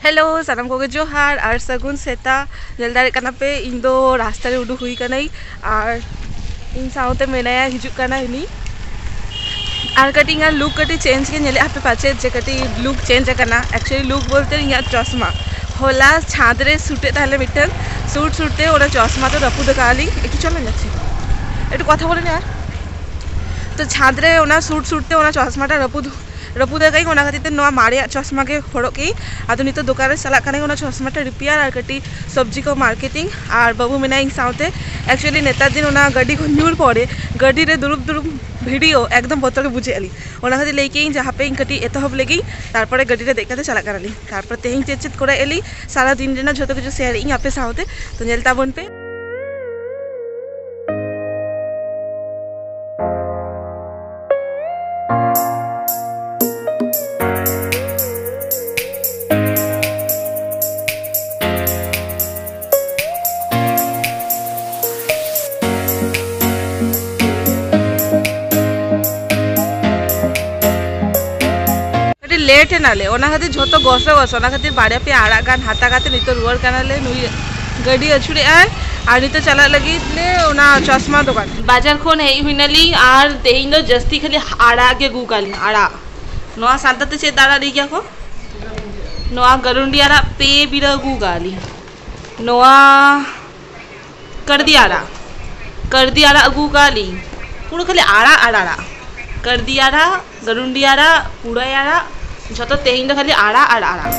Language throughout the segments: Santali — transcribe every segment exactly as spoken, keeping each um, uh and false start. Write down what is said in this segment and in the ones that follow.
ᱦᱮᱞᱳ, ᱥᱟᱱᱟᱢ ᱠᱚᱜᱮ ᱡᱚᱦᱟᱨ ᱟᱨ ᱥᱟᱹᱜᱩᱱ ᱥᱮᱛᱟᱜ᱾ ᱧᱮᱞ ᱫᱟᱲᱮᱭᱟᱜ ᱠᱟᱱᱟ ᱯᱮ, ᱤᱧ ᱫᱚ ᱨᱟᱥᱛᱟ ᱨᱮ ᱩᱰᱩᱠ ᱦᱩᱭ ᱠᱟᱹᱱᱟᱹᱧ ᱟᱨ ᱤᱧ ᱥᱟᱶᱛᱮ ᱢᱮᱱᱟᱭᱟ, ᱦᱤᱡᱩᱜ ᱠᱟᱱᱟ ᱩᱱᱤ᱾ ᱟᱨ ᱠᱟᱹᱴᱤᱡ ᱤᱧᱟᱹᱜ ᱞᱩᱠ ᱠᱟᱹᱴᱤᱡ ᱪᱮᱧᱡᱽ ᱜᱮ ᱧᱮᱞᱮᱫᱼᱟ ᱯᱮ ᱯᱟᱪᱮᱫ, ᱡᱮ ᱠᱟᱹᱴᱤᱡ ᱞᱩᱠ ᱪᱮᱧᱡᱽ ᱟᱠᱟᱱᱟ᱾ ᱮᱠᱪᱩᱭᱮᱞᱤ ᱞᱩᱠ ᱵᱚᱞᱛᱮ ᱤᱧᱟᱹᱜ ᱪᱚᱥᱢᱟ, ᱦᱚᱞᱟ ᱪᱷᱟᱸᱫᱽ ᱨᱮ ᱥᱩᱴ ᱮᱫ ᱛᱟᱦᱮᱸ ᱞᱮ ᱢᱤᱫᱴᱮᱱ ᱥᱩᱴ, ᱥᱩᱴ ᱛᱮ ᱚᱱᱟ ᱪᱚᱥᱢᱟ ᱫᱚ ᱨᱟᱹᱯᱩᱫ ᱟᱠᱟᱫᱼᱟ ᱞᱤᱧ᱾ ᱮᱠᱴᱩ ᱪᱚᱞᱚ ᱧᱮᱞ ᱦᱚᱪᱚ, ᱮᱠᱴᱩ ᱠᱟᱛᱷᱟ ᱵᱚᱞᱮ ᱧᱟᱢ᱾ ᱛᱚ ᱪᱷᱟᱸᱫᱽ ᱨᱮ ᱚᱱᱟ ᱥᱩᱴ, ᱥᱩᱴ ᱛᱮ ᱚᱱᱟ ᱪᱚᱥᱢᱟᱴᱟ ᱨᱟᱹᱯᱩᱫ ᱨᱟᱹᱯᱩᱫ ᱟᱠᱟᱫᱟᱹᱧ, ᱚᱱᱟ ᱠᱷᱟᱹᱛᱤᱨ ᱛᱮ ᱱᱚᱣᱟ ᱢᱟᱨᱮᱭᱟᱜ ᱪᱚᱥᱢᱟ ᱜᱮ ᱦᱚᱨᱚᱜ ᱠᱮᱫᱟᱹᱧ᱾ ᱟᱫᱚ ᱱᱤᱛᱚᱜ ᱫᱚᱠᱟᱱ ᱨᱮ ᱪᱟᱞᱟᱜ ᱠᱟᱱᱟᱧ, ᱚᱱᱟ ᱪᱚᱥᱢᱟᱴᱟ ᱨᱤᱯᱮᱭᱟᱨ ᱟᱨ ᱠᱟᱹᱴᱤᱡ ᱥᱚᱵᱽᱡᱤ ᱠᱚ ᱢᱟᱨᱠᱮᱴᱤᱝ, ᱟᱨ ᱵᱟᱹᱵᱩ ᱢᱮᱱᱟᱭᱟ ᱤᱧ ᱥᱟᱶᱛᱮ᱾ ᱮᱠᱪᱩᱭᱮᱞᱤ ᱱᱮᱛᱟᱨ ᱫᱤᱱ ᱚᱱᱟ ᱜᱟᱹᱰᱤ ᱠᱷᱚᱱ ᱧᱩᱨ ᱯᱚᱨᱮ ᱜᱟᱹᱰᱤ ᱨᱮ ᱫᱩᱲᱩᱵ ᱫᱩᱲᱩᱵ ᱵᱷᱤᱰᱤᱭᱳ ᱮᱠᱫᱚᱢ ᱵᱚᱛᱚᱨ ᱜᱮ ᱵᱩᱡᱷᱟᱹᱣ ᱞᱤᱧ, ᱚᱱᱟ ᱠᱷᱟᱹᱛᱤᱨ ᱞᱟᱹᱭ ᱠᱮᱫᱟᱹᱧ ᱡᱮ ᱦᱟᱯᱮ ᱤᱧ ᱠᱟᱹᱴᱤᱡ ᱮᱛᱚᱦᱚᱵ ᱞᱮᱜᱤᱧ, ᱛᱟᱨᱯᱚᱨᱮ ᱜᱟᱹᱰᱤ ᱨᱮ ᱫᱮᱡ ᱠᱟᱛᱮ ᱪᱟᱞᱟᱜ ᱠᱟᱱᱟᱞᱤᱧ᱾ ᱛᱟᱨᱯᱚᱨᱮ ᱛᱮᱦᱮᱧ ᱪᱮᱫ ᱪᱮᱫ ᱠᱚᱨᱟᱣ ᱮᱫ ᱞᱤᱧ ᱥᱟᱨᱟ ᱫᱤᱱ ᱨᱮᱱᱟᱜ ᱡᱷᱚᱛᱚ ᱠᱤᱪᱷᱩ ᱥᱮᱭᱟᱨ ᱤᱧ ᱟᱯᱮ ᱥᱟᱶᱛᱮ, ᱛᱚ ᱧᱮᱞ ᱛᱟᱵᱚᱱ ᱯᱮ᱾ ᱠᱟᱹᱴᱤᱡ ᱞᱮᱴ ᱮᱱᱟᱞᱮ, ᱚᱱᱟ ᱠᱷᱟᱹᱛᱤᱨ ᱡᱷᱚᱛᱚ ᱜᱚᱥᱚ ᱜᱚᱥᱚ, ᱚᱱᱟ ᱠᱷᱟᱹᱛᱤᱨ ᱵᱟᱨᱭᱟ ᱯᱮᱭᱟ ᱟᱲᱟᱜ ᱜᱟᱱ ᱦᱟᱛᱟᱣ ᱠᱟᱛᱮ ᱱᱤᱛᱚᱜ ᱨᱩᱣᱟᱹᱲ ᱠᱟᱱᱟᱞᱮ᱾ ᱱᱩᱭ ᱜᱟᱹᱰᱤ ᱟᱹᱪᱩᱨᱮᱜᱼᱟᱭ ᱟᱨ ᱱᱤᱛᱚᱜ ᱪᱟᱞᱟᱜ ᱞᱟᱹᱜᱤᱫ ᱞᱮ ᱚᱱᱟ ᱪᱚᱥᱢᱟ ᱫᱚᱠᱟᱱ᱾ ᱵᱟᱡᱟᱨ ᱠᱷᱚᱱ ᱦᱮᱡ ᱦᱩᱭ ᱱᱟᱞᱤᱧ ᱟᱨ ᱛᱮᱦᱮᱧ ᱫᱚ ᱡᱟᱹᱥᱛᱤ ᱠᱷᱟᱹᱞᱤ ᱟᱲᱟᱜ ᱜᱮ ᱟᱹᱜᱩ ᱠᱟᱜ ᱞᱤᱧ, ᱟᱲᱟᱜ᱾ ᱱᱚᱣᱟ ᱥᱟᱱᱛᱟᱲ ᱛᱮ ᱪᱮᱫ ᱟᱲᱟᱜ ᱞᱟᱹᱭ ᱜᱮᱭᱟ ᱠᱚ? ᱱᱚᱣᱟ ᱜᱟᱹᱨᱩᱱᱰᱤ ᱟᱲᱟᱜ ᱯᱮ ᱵᱤᱨᱟᱹ ᱟᱹᱜᱩ ᱠᱟᱜ ᱞᱤᱧ᱾ ᱱᱚᱣᱟ ᱠᱟᱹᱨᱫᱤ ᱟᱲᱟᱜ, ᱠᱟᱹᱨᱫᱤ ᱟᱲᱟᱜ ᱟᱹᱜᱩ ᱠᱟᱜ ᱞᱤᱧ᱾ ᱯᱩᱨᱟᱹ ᱠᱷᱟᱹᱞᱤ ᱟᱲᱟᱜ ᱟᱨ ᱟᱲᱟᱜ᱾ ᱠᱟᱹᱨᱫᱤ ᱟᱲᱟᱜ, ᱜᱟᱹᱨᱩᱱᱰᱤ ᱟᱲᱟᱜ, ᱯᱩᱨᱟᱹᱭ ᱟᱲᱟᱜ, ᱡᱷᱚᱛᱚ ᱛᱮᱦᱮᱧ ᱫᱚ ᱠᱷᱟᱹᱞᱤ ᱟᱲᱟᱜ ᱟᱨ ᱟᱲᱟᱜ᱾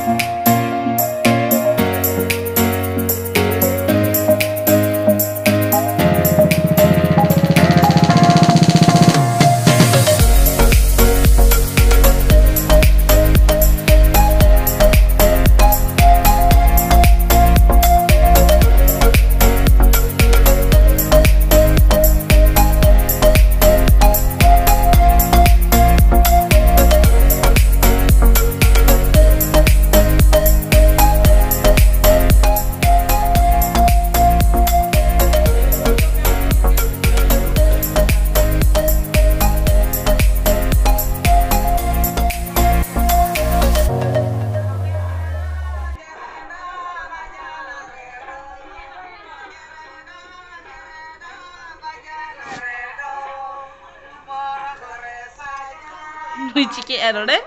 ᱟᱨ ᱱᱚᱰᱮ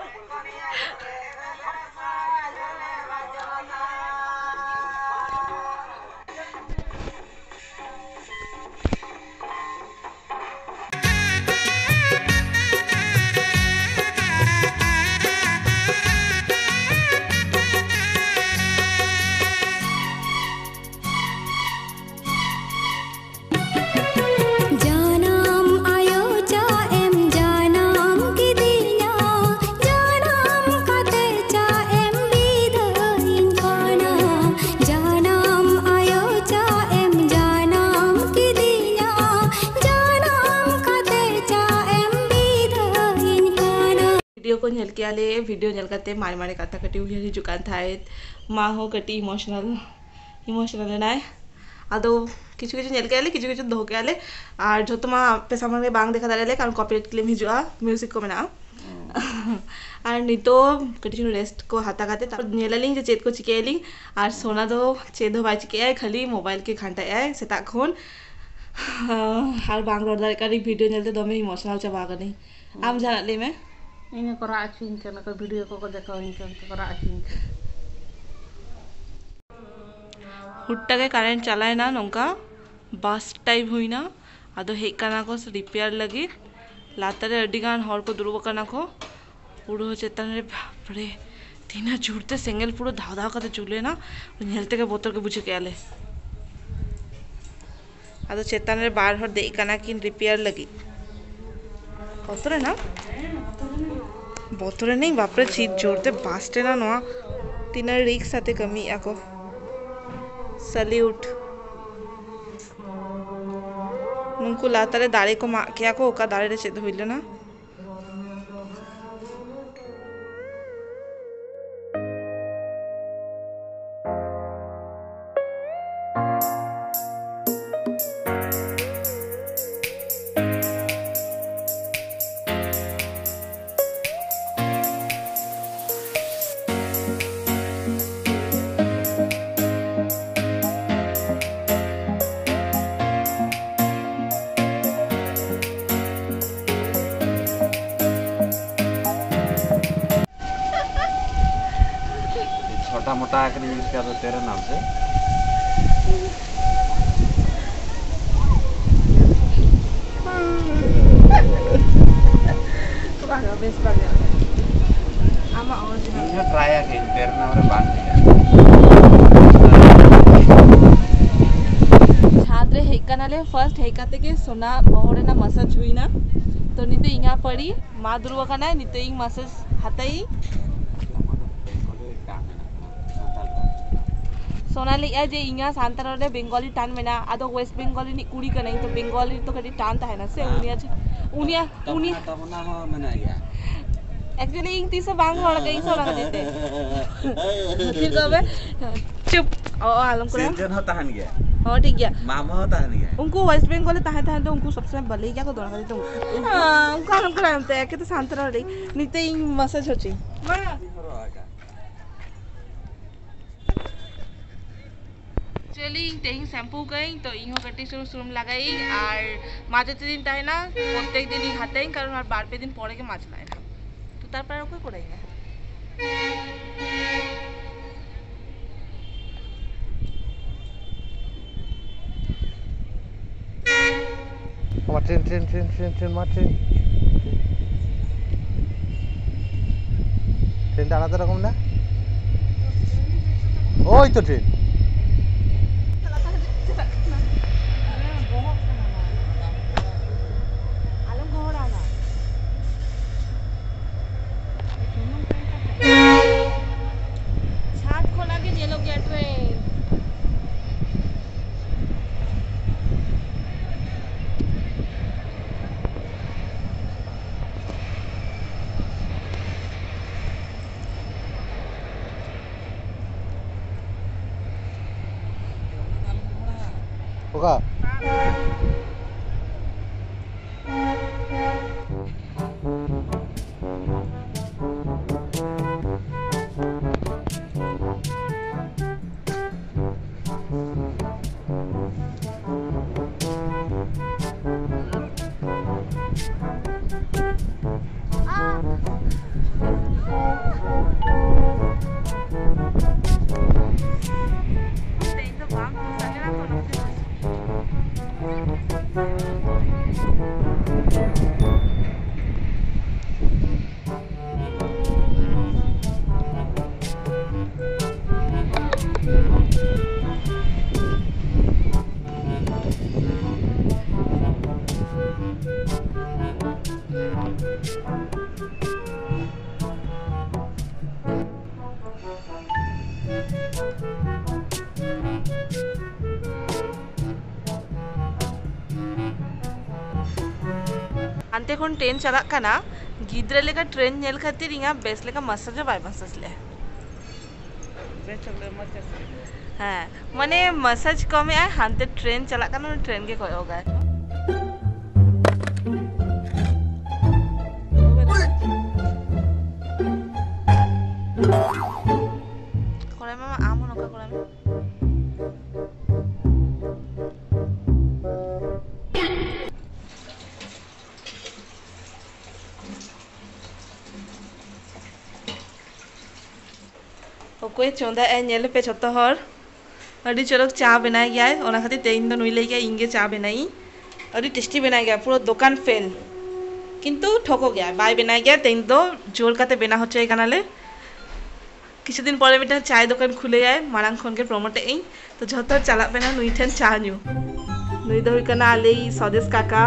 ᱡᱟᱱᱟᱢ ᱟᱭᱳ ᱪᱟᱜ ᱮᱢ ᱡᱟᱱᱟᱢ ᱠᱤᱫᱤᱧᱟ, ᱡᱟᱱᱟᱢ ᱠᱟᱛᱮ ᱪᱟᱜ ᱮᱢ ᱵᱤᱫᱟᱹᱭᱤᱧ ᱠᱟᱱᱟ᱾ ᱡᱟᱱᱟᱢ ᱟᱭᱳ ᱪᱟᱜ ᱮᱢ ᱡᱟᱱᱟᱢ ᱠᱤᱫᱤᱧᱟ, ᱡᱟᱱᱟᱢ ᱠᱟᱛᱮ ᱪᱟᱜ ᱮᱢ ᱵᱤᱫᱟᱹᱭᱤᱧ ᱠᱟᱱᱟ᱾ ᱵᱷᱤᱰᱤᱭᱳ ᱠᱚ ᱧᱮᱞ ᱠᱮᱜᱼᱟ ᱞᱮ, ᱵᱷᱤᱰᱤᱭᱳ ᱧᱮᱞ ᱠᱟᱛᱮ ᱢᱟᱨᱮ ᱢᱟᱨᱮ ᱠᱟᱛᱷᱟ ᱠᱟᱹᱴᱤᱡ ᱩᱭᱦᱟᱹᱨ ᱦᱤᱡᱩᱜ ᱠᱟᱱ ᱛᱟᱦᱮᱸᱫ᱾ ᱢᱟ ᱦᱚᱸ ᱠᱟᱹᱴᱤᱡ ᱤᱢᱳᱥᱚᱱᱟᱞ, ᱤᱢᱳᱥᱚᱱᱟᱞ ᱮᱱᱟᱭ᱾ ᱟᱫᱚ ᱠᱤᱪᱷᱩ ᱠᱤᱪᱷᱩ ᱧᱮᱞ ᱠᱮᱜᱼᱟ ᱞᱮ, ᱠᱤᱪᱷᱩ ᱠᱤᱪᱷᱩ ᱫᱚᱦᱚ ᱠᱮᱜᱼᱟ ᱞᱮ, ᱟᱨ ᱡᱷᱚᱛᱚ ᱢᱟ ᱟᱯᱮ ᱥᱟᱢᱟᱝ ᱨᱮ ᱵᱟᱝ ᱫᱮᱠᱷᱟᱣ ᱫᱟᱲᱮᱭᱟᱜᱼᱟ ᱞᱮ, ᱠᱟᱨᱚᱱ ᱠᱚᱯᱤᱨᱟᱭᱤᱴ ᱠᱞᱮᱢ ᱦᱤᱡᱩᱜᱼᱟ, ᱢᱤᱭᱩᱡᱤᱠ ᱠᱚ ᱢᱮᱱᱟᱜᱼᱟ᱾ ᱟᱨ ᱱᱤᱛᱚᱜ ᱠᱟᱹᱴᱤᱡ ᱪᱩᱞᱩᱝ ᱨᱮᱥᱴ ᱠᱚ ᱦᱟᱛᱟᱣ ᱠᱟᱛᱮ ᱛᱟᱨᱯᱚᱨ ᱧᱮᱞ ᱟᱞᱤᱧ ᱡᱮ ᱪᱮᱫ ᱠᱚ ᱪᱤᱠᱟᱹᱭᱟᱞᱤᱧ᱾ ᱟᱨ ᱥᱳᱱᱟ ᱫᱚ ᱪᱮᱫ ᱦᱚᱸ ᱵᱟᱭ ᱪᱤᱠᱟᱹᱭᱟᱭ, ᱠᱷᱟᱹᱞᱤ ᱢᱳᱵᱟᱭᱤᱞ ᱜᱮ ᱜᱷᱟᱱᱴᱟᱭᱮᱜᱼᱟᱭ ᱥᱮᱛᱟᱜ ᱠᱷᱚᱱ᱾ ᱟᱨ ᱵᱟᱝ ᱨᱚᱲ ᱫᱟᱲᱮᱭᱟᱜ ᱠᱟᱱᱟᱹᱧ, ᱵᱷᱤᱰᱤᱭᱳ ᱧᱮᱞᱛᱮ ᱫᱚᱢᱮ ᱤᱢᱳᱥᱚᱱᱟᱞ ᱪᱟᱵᱟ ᱟᱠᱟᱱᱟᱹᱧ᱾ ᱟᱢ ᱡᱟᱦᱟᱱᱟᱜ ᱞᱟᱹᱭ ᱢᱮ᱾ ᱤᱧ ᱦᱚᱸ ᱠᱚ ᱨᱟᱜ ᱦᱚᱪᱚᱧ ᱠᱟᱱᱟ ᱠᱚ, ᱵᱷᱤᱰᱤᱭᱳ ᱠᱚᱠᱚ ᱫᱮᱠᱷᱟᱣᱟᱹᱧ ᱠᱟᱱᱟ ᱠᱚ, ᱨᱟᱜ ᱦᱚᱪᱚᱧ ᱠᱟᱱᱟ᱾ ᱦᱩᱴ ᱜᱮ ᱠᱟᱨᱮᱱᱴ ᱪᱟᱞᱟᱣᱮᱱᱟ, ᱱᱚᱝᱠᱟ ᱵᱟᱥ ᱴᱟᱭᱤᱯ ᱦᱩᱭᱱᱟ᱾ ᱟᱫᱚ ᱦᱮᱡ ᱠᱟᱱᱟ ᱠᱚ ᱨᱤᱯᱮᱭᱟᱨ ᱞᱟᱹᱜᱤᱫ᱾ ᱞᱟᱛᱟᱨ ᱨᱮ ᱟᱹᱰᱤ ᱜᱟᱱ ᱦᱚᱲ ᱠᱚ ᱫᱩᱲᱩᱵ ᱟᱠᱟᱱᱟ ᱠᱚ᱾ ᱯᱩᱨᱟᱹ ᱪᱮᱛᱟᱱ ᱨᱮ, ᱵᱟᱯᱨᱮ, ᱛᱤᱱᱟᱹᱜ ᱡᱳᱨ ᱛᱮ ᱥᱮᱸᱜᱮᱞ ᱯᱩᱨᱟᱹ ᱫᱷᱟᱣ ᱫᱷᱟᱣ ᱠᱟᱛᱮ ᱡᱩᱞᱮᱱᱟ᱾ ᱧᱮᱞ ᱛᱮᱜᱮ ᱵᱚᱛᱚᱨ ᱜᱮ ᱵᱩᱡᱷᱟᱹᱣ ᱠᱮᱜᱼᱟ ᱞᱮ᱾ ᱟᱫᱚ ᱪᱮᱛᱟᱱ ᱨᱮ ᱵᱟᱨ ᱦᱚᱲ ᱫᱮᱡ ᱠᱟᱱᱟ ᱠᱤᱱ ᱨᱤᱯᱮᱭᱟᱨ ᱞᱟᱹᱜᱤᱫ᱾ ᱵᱚᱛᱚᱨᱮᱱᱟ? ᱵᱚᱛᱚᱨᱮᱱᱟᱹᱧ ᱵᱟᱯᱨᱮ, ᱪᱮᱫ ᱡᱳᱨ ᱛᱮ ᱵᱟᱥᱴ ᱮᱱᱟ ᱱᱚᱣᱟ᱾ ᱛᱤᱱᱟᱹᱜ ᱨᱤᱠᱥ ᱟᱛᱮ ᱠᱟᱹᱢᱤᱭᱮᱜᱼᱟ ᱠᱚ᱾ ᱥᱟᱞᱤᱭᱩᱴ᱾ ᱱᱩᱠᱩ ᱞᱟᱛᱟᱨ ᱨᱮ ᱫᱟᱨᱮ ᱠᱚ ᱢᱟᱜ ᱠᱮᱜᱼᱟ ᱠᱚ, ᱚᱠᱟ ᱫᱟᱨᱮ ᱨᱮ ᱪᱮᱫ ᱦᱩᱭ ᱞᱮᱱᱟ᱾ ᱢᱚᱴᱟ ᱟᱠᱟᱱᱟᱹᱧ, ᱤᱥᱠᱟ ᱫᱚ ᱛᱮᱨᱮ ᱱᱟᱢ ᱥᱮ᱾ ᱵᱟᱝᱟ, ᱵᱮᱥ ᱵᱟᱝᱟ᱾ ᱟᱢᱟᱜ original᱾ ᱤᱧ ᱦᱚᱸ ᱴᱨᱟᱭᱟ ᱠᱟᱹᱧ, ᱛᱮᱨᱮ ᱱᱟᱢ ᱨᱮ ᱵᱟᱝ ᱦᱩᱭᱩᱜᱼᱟ᱾ ᱪᱷᱟᱫᱽ ᱨᱮ ᱦᱮᱡ ᱠᱟᱱᱟᱞᱮ, first ᱦᱮᱡ ᱠᱟᱛᱮ ᱜᱮ ᱥᱳᱱᱟ ᱵᱚᱦᱚᱜ ᱨᱮᱱᱟᱜ massage ᱦᱩᱭᱱᱟ᱾ ᱛᱚ ᱱᱤᱛᱚᱜ ᱤᱧᱟᱹᱜ ᱯᱟᱹᱲᱤ, ᱢᱟ ᱫᱩᱲᱩᱵ ᱟᱠᱟᱱᱟᱭ, ᱱᱤᱛᱚᱜ ᱤᱧ massage ᱦᱟᱛᱟᱭᱤᱧ᱾ ᱥᱳᱱᱟ ᱞᱟᱹᱭᱮᱜᱼᱟ ᱡᱮ ᱤᱧᱟᱹᱜ ᱥᱟᱱᱛᱟᱲ ᱨᱚᱲ ᱨᱮ ᱵᱮᱝᱜᱚᱞᱤ ᱴᱟᱱ ᱢᱮᱱᱟᱜᱼᱟ, ᱟᱫᱚ West Bengal ᱨᱤᱱᱤᱡ ᱠᱩᱲᱤ ᱠᱟᱱᱟᱭ, ᱛᱚ ᱵᱮᱝᱜᱚᱞᱤ ᱛᱚ ᱠᱟᱹᱴᱤᱡ ᱴᱟᱱ ᱛᱟᱦᱮᱱᱟ ᱥᱮ, ᱩᱱᱤᱭᱟᱜ, ᱩᱱᱤᱭᱟᱜ, ᱩᱱᱤ ᱛᱟᱵᱚᱱᱟ, ᱛᱟᱵᱚᱱᱟ ᱦᱚᱸ ᱢᱮᱱᱟᱜ ᱜᱮᱭᱟ᱾ Actually ᱤᱧ ᱛᱤᱥ ᱦᱚᱸ ᱵᱟᱝ ᱨᱚᱲ ᱠᱟᱹᱧ ᱥᱮ, ᱚᱱᱟ ᱠᱷᱟᱹᱛᱤᱨ ᱛᱮ᱾ ᱢᱩᱠᱷᱤᱨ ᱠᱚᱵᱮ ᱪᱩᱯ᱾ ᱚ, ᱚ, ᱟᱞᱚᱢ ᱠᱚᱨᱟᱣᱟ᱾ ᱥᱤᱨᱡᱚᱱ ᱦᱚᱸ ᱛᱟᱦᱮᱱ ᱜᱮᱭᱟ᱾ ᱦᱚᱸ, ᱴᱷᱤᱠ ᱜᱮᱭᱟ᱾ ᱢᱟᱢᱟ ᱦᱚᱸ ᱛᱟᱦᱮᱱ ᱜᱮᱭᱟ᱾ ᱩᱱᱠᱩ West Bengal ᱨᱮ ᱛᱟᱦᱮᱸ ᱛᱟᱦᱮᱸ ᱫᱚ ᱩᱱᱠᱩ ᱥᱚᱵ ᱥᱚᱢᱚᱭ ᱵᱟᱹᱞᱤ ᱜᱮᱭᱟ ᱠᱚ, ᱫᱚ ᱚᱱᱟ ᱠᱷᱟᱹᱛᱤᱨ ᱛᱮ ᱩᱱᱠᱩ, ᱦᱮᱸ, ᱩᱱᱠᱩ ᱟᱞᱚᱢ ᱠᱚᱨᱟᱣ ᱮᱱᱛᱮ, ᱮᱠᱮ ᱛᱮ ᱥᱟᱱᱛᱟᱲ ᱨᱚᱲ ᱨᱮ ᱱᱤᱛᱚᱜ ᱤᱧ massage ᱦᱚᱪᱚᱭ᱾ ᱢᱟ᱾ Actually ᱤᱧ ᱛᱮᱦᱮᱧ shampoo ᱠᱟᱹᱧ, ᱛᱚ ᱤᱧ ᱦᱚᱸ ᱠᱟᱹᱴᱤᱡ ᱥᱩᱱᱩᱢ, ᱥᱩᱱᱩᱢ ᱞᱟᱜᱟᱭᱤᱧ ᱟᱨ ᱢᱟᱡᱮ ᱛᱮᱫᱤᱱ ᱛᱟᱦᱮᱱᱟ, ᱯᱨᱚᱛᱮᱠ ᱫᱤᱱ ᱤᱧ ᱦᱟᱛᱟᱭᱤᱧ, ᱠᱟᱨᱚᱱ ᱟᱨ ᱵᱟᱨ ᱯᱮ ᱫᱤᱱ ᱯᱚᱨᱮ ᱜᱮ ᱢᱟᱡᱽ ᱞᱟᱜᱟᱭ ᱱᱟ᱾ ᱛᱚ ᱛᱟᱨᱯᱚᱨᱮ ᱚᱠᱚᱭ ᱠᱚᱨᱟᱭ ᱤᱧᱟ? ᱢᱟ train, train, train, train, train, ᱢᱟ ᱴᱨᱮᱱ᱾ ᱴᱨᱮᱱ ᱫᱚ ᱟᱞᱟᱫᱟ ᱨᱚᱠᱚᱢ ᱢᱮᱱᱟᱜᱼᱟ᱾ ᱳᱭ ᱛᱚ ᱴᱨᱮᱱ᱾ ᱟᱞᱚᱢ ᱜᱚᱦᱚᱲᱟ ᱚᱱᱟ᱾ ᱪᱷᱟᱫᱽ ᱠᱷᱚᱱᱟᱜ ᱜᱮ ᱧᱮᱞᱚᱜ ᱜᱮᱭᱟ ᱴᱨᱮᱱ᱾ ᱚᱠᱟ? ᱡᱚᱠᱷᱚᱱ ᱴᱨᱮᱱ ᱪᱟᱞᱟᱜ ᱠᱟᱱᱟ, ᱜᱤᱫᱽᱨᱟᱹ ᱞᱮᱠᱟ ᱴᱨᱮᱱ ᱧᱮᱞ ᱠᱷᱟᱹᱛᱤᱨ ᱤᱧᱟᱹᱜ ᱵᱮᱥ ᱞᱮᱠᱟ ᱢᱟᱥᱟᱡᱽ ᱦᱚᱸ ᱵᱟᱭ ᱢᱟᱥᱟᱡᱽ ᱞᱮᱫᱼᱟ᱾ ᱦᱮᱸ, ᱢᱟᱱᱮ ᱢᱟᱥᱟᱡᱽ ᱠᱚᱢᱮᱜᱼᱟᱭ, ᱦᱟᱱᱛᱮ ᱴᱨᱮᱱ ᱪᱟᱞᱟᱜ ᱠᱟᱱᱟ, ᱩᱱᱤ ᱴᱨᱮᱱ ᱜᱮ ᱠᱚᱭᱚᱜᱟᱭ᱾ ᱠᱚᱨᱟᱣ ᱢᱮ ᱢᱟ, ᱟᱢ ᱦᱚᱸ ᱱᱚᱝᱠᱟ ᱠᱚᱨᱟᱣ ᱢᱮ᱾ ᱚᱠᱚᱭ ᱪᱚᱸᱫᱟᱭᱮᱜᱼᱟᱭ, ᱧᱮᱞ ᱯᱮ ᱡᱷᱚᱛᱚ ᱦᱚᱲ᱾ ᱟᱹᱰᱤ ᱪᱚᱨᱚᱠ ᱪᱟ ᱵᱮᱱᱟᱭ ᱜᱮᱭᱟᱭ, ᱚᱱᱟ ᱠᱷᱟᱹᱛᱤᱨ ᱛᱮ ᱤᱧ ᱫᱚ ᱱᱩᱭ ᱞᱟᱹᱭ ᱜᱮᱭᱟ, ᱤᱧ ᱜᱮ ᱪᱟ ᱵᱮᱱᱟᱭᱤᱧ᱾ ᱟᱹᱰᱤ ᱴᱮᱥᱴᱤ ᱵᱮᱱᱟᱭ ᱜᱮᱭᱟ, ᱯᱩᱨᱟᱹ ᱫᱚᱠᱟᱱ ᱯᱷᱮᱞ᱾ ᱠᱤᱱᱛᱩ ᱴᱷᱚᱠᱚ ᱜᱮᱭᱟᱭ, ᱵᱟᱭ ᱵᱮᱱᱟᱭ ᱜᱮᱭᱟ᱾ ᱛᱮᱦᱮᱧ ᱫᱚ ᱡᱳᱨ ᱠᱟᱛᱮ ᱵᱮᱱᱟᱣ ᱦᱚᱪᱚᱭᱮ ᱠᱟᱱᱟᱞᱮ᱾ ᱠᱤᱪᱷᱩ ᱫᱤᱱ ᱯᱚᱨᱮ ᱢᱤᱫᱴᱟᱝ ᱪᱟᱭ ᱫᱚᱠᱟᱱ ᱠᱷᱩᱞᱟᱹᱭᱟᱭ, ᱢᱟᱲᱟᱝ ᱠᱷᱚᱱ ᱜᱮ ᱯᱨᱚᱢᱳᱴ ᱮᱫ ᱟᱹᱧ᱾ ᱛᱚ ᱡᱷᱚᱛᱚ ᱦᱚᱲ ᱪᱟᱞᱟᱜ ᱯᱮ ᱱᱟ ᱱᱩᱭ ᱴᱷᱮᱱ ᱪᱟ ᱧᱩ᱾ ᱱᱩᱭ ᱫᱚ ᱦᱩᱭᱩᱜ ᱠᱟᱱᱟ ᱟᱞᱮᱭᱤᱡ ᱥᱚᱫᱮᱥ ᱠᱟᱠᱟ᱾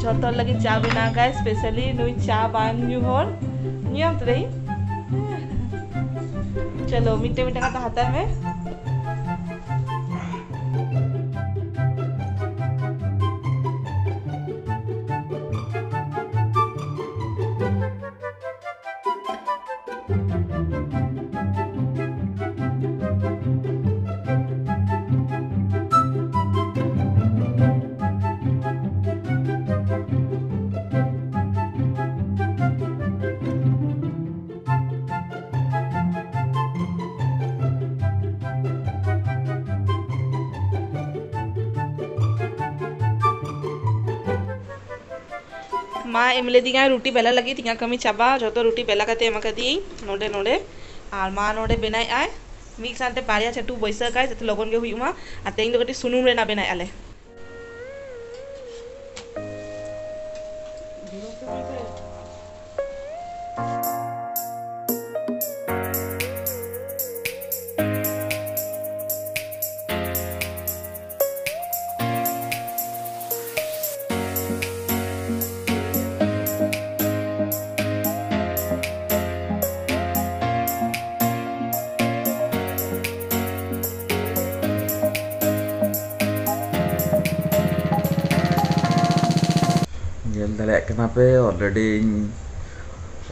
ᱡᱷᱚᱛᱚ ᱦᱚᱲ ᱞᱟᱹᱜᱤᱫ ᱪᱟ ᱵᱮᱱᱟᱣ ᱜᱟᱭ, ᱥᱯᱮᱥᱟᱞᱤ ᱱᱩᱭ ᱪᱟ ᱵᱟᱝ ᱧᱩ ᱦᱚᱲ᱾ ᱧᱩᱭᱟᱢ ᱛᱚ ᱫᱟᱹᱭ? ᱪᱚᱞᱚ, ᱢᱤᱫᱴᱮᱱ ᱢᱤᱫᱴᱮᱱ ᱠᱟᱛᱮ ᱦᱟᱛᱟᱣ ᱢᱮ᱾ ᱢᱟ ᱮᱢ ᱞᱮᱫᱤᱧᱟ ᱨᱩᱴᱤ ᱵᱮᱞᱟ ᱞᱟᱹᱜᱤᱫ, ᱤᱧᱟᱹᱜ ᱠᱟᱹᱢᱤ ᱪᱟᱵᱟ, ᱡᱷᱚᱛᱚ ᱨᱩᱴᱤ ᱵᱮᱞᱟ ᱠᱟᱛᱮ ᱮᱢ ᱟᱠᱟᱫᱤᱭᱟᱹᱧ ᱱᱚᱰᱮ, ᱱᱚᱰᱮ᱾ ᱟᱨ ᱢᱟ ᱱᱚᱰᱮ ᱵᱮᱱᱟᱣᱮᱫ ᱟᱭ, ᱢᱤᱫ ᱥᱟᱶᱛᱮ ᱵᱟᱨᱭᱟ ᱪᱟᱹᱴᱩ ᱵᱟᱹᱭᱥᱟᱹᱣ ᱠᱟᱭ, ᱡᱟᱛᱮ ᱞᱚᱜᱚᱱ ᱜᱮ ᱦᱩᱭᱩᱜ ᱢᱟ᱾ ᱟᱨ ᱛᱮᱦᱮᱧ ᱫᱚ ᱠᱟᱹᱴᱤᱡ ᱥᱩᱱᱩᱢ ᱨᱮᱱᱟᱜ ᱵᱮᱱᱟᱣᱮᱫ ᱟᱞᱮ᱾ ᱢᱟᱯᱮ already ᱤᱧ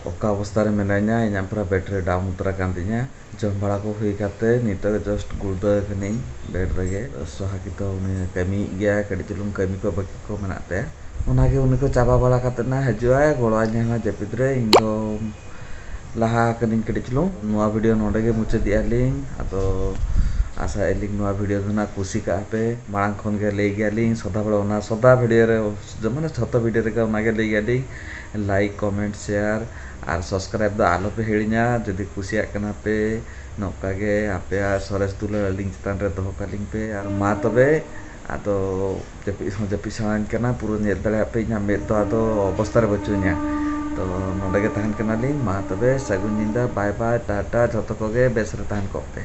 ᱚᱠᱟ ᱚᱵᱚᱥᱛᱟ ᱨᱮ ᱢᱮᱱᱟᱧᱟ, ᱤᱧᱟᱹᱜ ᱯᱩᱨᱟᱹ battery down ᱩᱛᱟᱹᱨ ᱟᱠᱟᱱ ᱛᱤᱧᱟ᱾ ᱡᱚᱢ ᱵᱟᱲᱟ ᱠᱚ ᱦᱩᱭ ᱠᱟᱛᱮ ᱱᱤᱛᱚᱜ just ᱜᱩᱲᱫᱟᱹ ᱠᱟᱹᱱᱟᱹᱧ bed ᱨᱮᱜᱮ᱾ ᱥᱚᱦᱟᱜᱤ ᱫᱚ ᱩᱱᱤ ᱠᱟᱹᱢᱤᱭᱮᱫ ᱜᱮᱭᱟ, ᱠᱟᱹᱴᱤᱡ ᱪᱩᱞᱩᱝ ᱠᱟᱹᱢᱤ ᱠᱚ ᱵᱟᱹᱠᱤ ᱠᱚ ᱢᱮᱱᱟᱜ ᱛᱟᱭᱟ, ᱚᱱᱟᱜᱮ ᱩᱱᱤ ᱠᱚ ᱪᱟᱵᱟ ᱵᱟᱲᱟ ᱠᱟᱛᱮ ᱱᱟ ᱦᱤᱡᱩᱜᱼᱟᱭ, ᱜᱚᱲᱚ ᱟᱹᱧᱟᱭ ᱱᱟ ᱡᱟᱹᱯᱤᱫ ᱨᱮ᱾ ᱤᱧ ᱫᱚ ᱞᱟᱦᱟ ᱠᱟᱹᱱᱟᱹᱧ ᱠᱟᱹᱴᱤᱡ ᱪᱩᱞᱩᱝ᱾ ᱱᱚᱣᱟ video ᱱᱚᱰᱮ ᱜᱮ ᱢᱩᱪᱟᱹᱫᱮᱜᱼᱟ ᱞᱤᱧ᱾ ᱟᱫᱚ ᱟᱥᱟᱭᱮᱫ ᱞᱤᱧ ᱱᱚᱣᱟ video ᱫᱚ ᱱᱟᱜ ᱠᱩᱥᱤ ᱠᱟᱜᱼᱟ ᱯᱮ᱾ ᱢᱟᱲᱟᱝ ᱠᱷᱚᱱ ᱜᱮ ᱞᱟᱹᱭ ᱜᱮᱭᱟ ᱞᱤᱧ, ᱥᱚᱫᱟ ᱵᱮᱲᱟ ᱚᱱᱟ ᱥᱚᱫᱟ video ᱨᱮ, ᱢᱟᱱᱮ ᱡᱷᱚᱛᱚ video ᱨᱮᱜᱮ ᱚᱱᱟ ᱜᱮ ᱞᱟᱹᱭ ᱜᱮᱭᱟ ᱞᱤᱧ, like, comment, share ᱟᱨ subscribe ᱫᱚ ᱟᱞᱚ ᱯᱮ ᱦᱤᱲᱤᱧᱟ᱾ ᱡᱩᱫᱤ ᱠᱩᱥᱤᱭᱟᱜ ᱠᱟᱱᱟ ᱯᱮ, ᱱᱚᱝᱠᱟ ᱜᱮ ᱟᱯᱮᱭᱟᱜ ᱥᱚᱨᱮᱥ ᱫᱩᱞᱟᱹᱲ ᱟᱹᱞᱤᱧ ᱪᱮᱛᱟᱱ ᱨᱮ ᱫᱚᱦᱚ ᱠᱟᱹᱞᱤᱧ ᱯᱮ᱾ ᱟᱨ ᱢᱟ ᱛᱚᱵᱮ, ᱟᱫᱚ ᱡᱟᱹᱯᱤᱫ ᱦᱚᱸ ᱡᱟᱹᱯᱤᱫ ᱥᱟᱱᱟᱧ ᱠᱟᱱᱟ, ᱯᱩᱨᱟᱹ ᱧᱮᱞ ᱫᱟᱲᱮᱭᱟᱜ ᱯᱮ ᱤᱧᱟᱹᱜ ᱢᱮᱫ ᱫᱚ ᱟᱫᱚ ᱚᱵᱚᱥᱛᱟ ᱨᱮ ᱵᱟᱹᱪᱩᱜ ᱤᱧᱟ᱾ ᱛᱚ ᱱᱚᱰᱮ ᱜᱮ ᱛᱟᱦᱮᱱ ᱠᱟᱱᱟᱞᱤᱧ᱾ ᱢᱟ ᱛᱚᱵᱮ ᱥᱟᱹᱜᱩᱱ ᱧᱤᱫᱟᱹ, bye bye, ᱴᱟᱴᱟ, ᱡᱷᱚᱛᱚ ᱠᱚᱜᱮ ᱵᱮᱥ ᱨᱮ ᱛᱟᱦᱮᱱ ᱠᱚᱜ ᱯᱮ᱾